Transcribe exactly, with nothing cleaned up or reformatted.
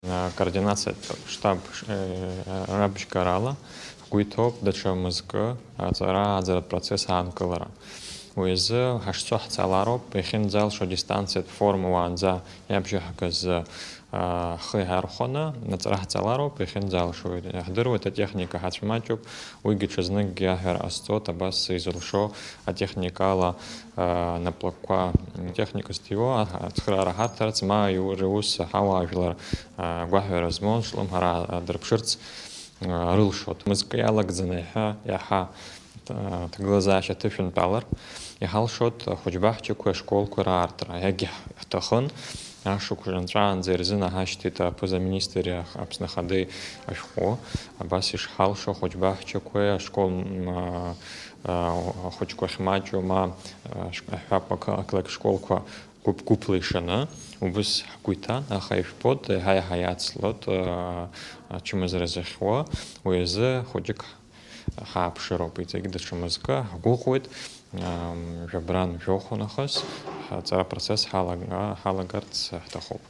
Акоординациатә штаб рабжьгарала ҳгәы иҭоуп даҽа мызкы аҵара ааӡаратә процесс аанкылара. Уи азы ҳашцо ҳцалароуп, иахьынӡалшо дистанциатә форма уаанӡа иабжьаҳгаз ҳхы иаархәаны аҵара ҳҵалароуп, иахьынӡалшо. Иаҳдыруеит, атехника ҳацәмаҷуп, уигьы ҽазныкгьы аҳәара ҟасҵоит, абас изылшо атехникала наплакқәа, атехника зҭиуа ацхыраара ҳарҭарц, ма иу-, рус ҳауаажәлар агәаҳәара змоу, зҿлымҳара дырԥшырц рылшоит. Мызкы иалагӡаны иаҳа, иаҳа ҭагылазаашьа ҭышәынтәалар, иҳалшоит ахәыҷбаҳчақәеи ашколқәеи раартра. Иагьҳ-, ҳҭахын, ашықәс нҵәаанӡа ирзынаҳашьҭит аԥыза-министри Аԥсны Ахадеи ашәҟәы. Абас ишҳалшо ахәыҷбаҳчақәеи ашкол, м, а, а, ахәыҷқәа ахьмаҷу, ма, а, ш-, аҳәап, ақы-, ақалақь школқәа гәыԥ-гәыԥла ишаны, убыс ҳгәы иҭан, аха ижәбоит, еиҳа-еиҳа иацлоит, а, ачымазара зыхьуа, уи азы хәыҷык ҳааԥшыроуп, иҵегь даҽа мызкы ҳгәыӷуеит, ам, жәабран жәохә нахыс ҳаҵара процесс ҳалага-, ҳалагарц ҳҭахуп.